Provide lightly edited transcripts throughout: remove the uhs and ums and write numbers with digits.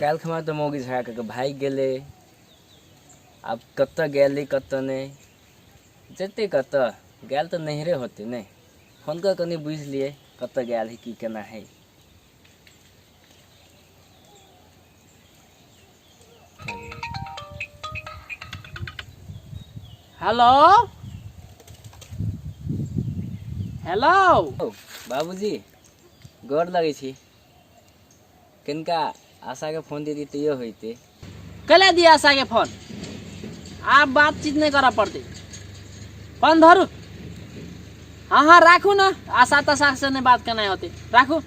काल्हि खमा तऽ मौगी झगड़ा कऽ के भागि गेलै। आब कतऽ गेलै कतऽ नहि, जेतै कतऽ, गेल तऽ नैहरे होतै ने। फोन कऽ कनि बुझि लियै कतऽ गेल है, की केना है। Hello hello. बाबूजी गोर लगै छी। कनिका आशाके फोन दे दी तैयो होइते। कैला दिया आशा के फोन? आब बातचीत नहीं करऽ पड़तै। फोन धरू। हाँ हाँ राखू ना, आशा ताशा से नहीं बात करना होते, राखू।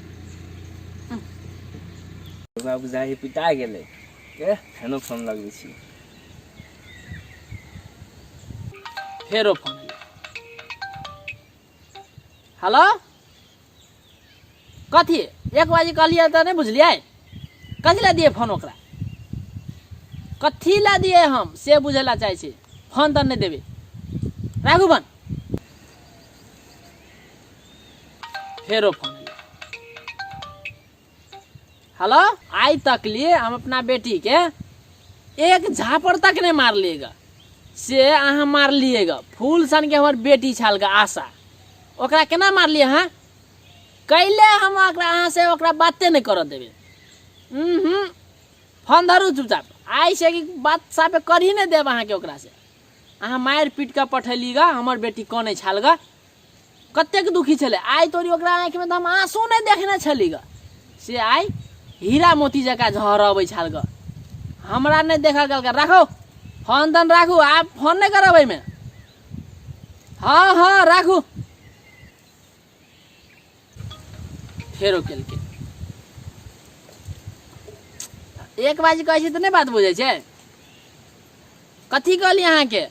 बाबू जाहि पिटा गेलै। ए फेनो फोन लगबै छी। फेरो फोन। हेलो। कथी एक बाजी कहलियै तऽ नहि बुझलियै? कथी लए दियै फोन ओकरा? कथी लए दियै हम से बुझै लए चाहै छी। फोन तऽ नहि देबै, राखू फोन। फेरो फोन। हेलो। आइ तक लिए हम अपना बेटी के एक झापड़ तक नहीं मारलिएगा, से अहाँ मारलिएगा। फूल सन के हमर बेटी छल गा आशा, ओकरा केना मारलिए अहाँ? कैले हम ओकरा अहाँ से ओकरा बाते नहीं करऽ देबै। हूँ फोन धरू चुपचाप। आइ से कि बात साफे कर ही नहीं देब अहाँके ओकरा से। अहाँ मारि पीट कऽ पठेली गा, हमर बेटी कनै छल गा, कतेक दुखी छलै। आइ तोरी ओकरा आँखिमे तऽ हम आँसू नहि देखने छली ग, से आइ हीरा मोती जकाँ झहरबै छल ग। हमरा नहि देखल गेल। राखू फोन तन, राखू, आब फोन नहि करब एहिमे। हाँ हाँ राखू। फेरो केलकै। एक बाजी कहै छी तऽ नहि बात बुझै छै। कथी कहली अहाँके?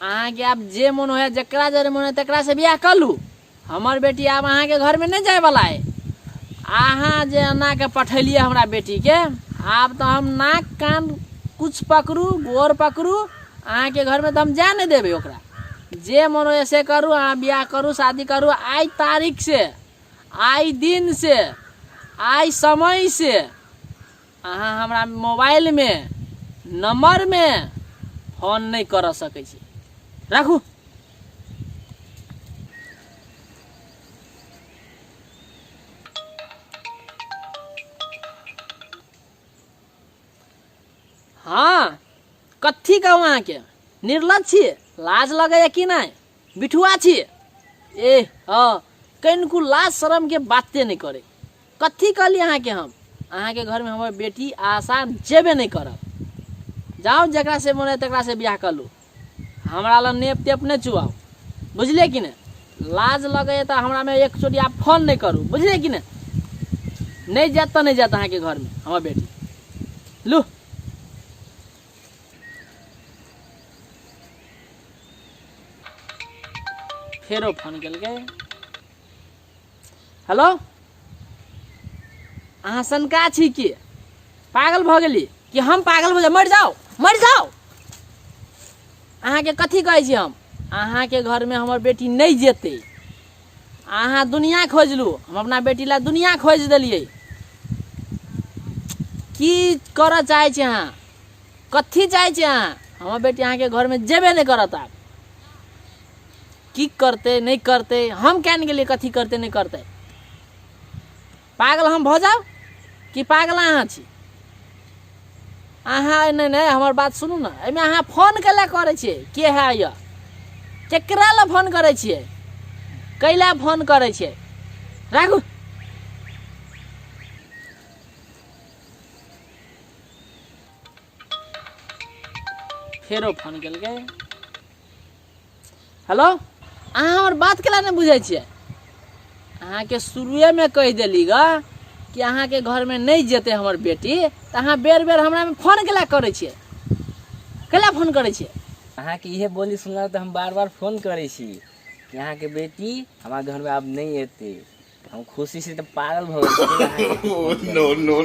अहाँके आब जे मोन होए, जकरा जरे मोन होए तकरा से बियाह कर लू। हमर बेटी आब अहाँके घरमे नहि जायवला है। अहाँ जे एना के पठेलियै हमरा बेटीके, आब तऽ हम नाक कान कुछ पकड़ू, गोर पकड़ू, अहाँके घरमे तऽ हम जाय नहि देबै ओकरा। जे मन होइए से करू, अहाँ बियाह करू, शादी करू। आइ तारीख से, आइ दिन से, आइ समय से अहाँ हमरा मोबाइलमे नम्बरमे फोन नहि करऽ सकै छी। राखू। हाँ कथी कहू अहाँके? निर्लज छी, लाज लगैए कि नहि? बिठुआ छी। ए हाँ कनिको लाज शरमके बाते नहि करै। कथी कहली अहाँके हम? अहाँके घरमे हमर बेटी आशा जेबे नहि करब। जाउ, जकरा से मन है तकरा से बियाह कर लू, हमरा लग नेप तेप नहि चुआउ, बुझलियै कि नहि? लाज लगैए तऽ हमरामे एक चोटी आब फोन नहि करू, बुझलियै कि नहि? नहि जायत तऽ नहि जायत अहाँके घरमे हमर बेटी। लू। फेरो फोन केलकै। हेलो। अहाँ सनका छी की? पागल भऽ गेली कि हम पागल भऽ जाउ? मरि जाउ, मरि जाउ। अहाँके कथी कहै छी हम? अहाँके घरमे हमर बेटी नहि जेतै। अहाँ दुनिया खोजलू, हम अपना बेटी ला दुनिया खोजि देलियै। की करऽ चाहै छी अहाँ? कथी चाहै छी अहाँ? हमर बेटी अहाँके घरमे जेबे नहि करत। आब की करतै नहि करतै हम क्या नहि गेलियै। कथी करतै नहि करतै? पागल हम भऽ जाउ कि पागल अहाँ छी? अहाँ नहि नहि हमर बात सुनू ने। एहिमे अहाँ फोन कैला करै छियै? के है यऽ? केकरा लए फोन करै छियै? कैला फोन करै छियै? राखू। फेरो फोन केलकै। हेलो। अहाँ हमर बात केला नहि बुझै छियै? अहाँके शुरुएमे कहि देली ग कि अहाँके घरमे नहि जेतै हमर बेटी, तऽ अहाँ बेर बेर हमरामे फोन केला करै छियै? केला फोन करै छियै? अहाँके इहे बोली सुनला तऽ हम बार बार फोन करै छी कि अहाँके बेटी हमरा घरमे आब नहि एतै। हम खुशी से तऽ पागल भऽ गेल। No, no, no.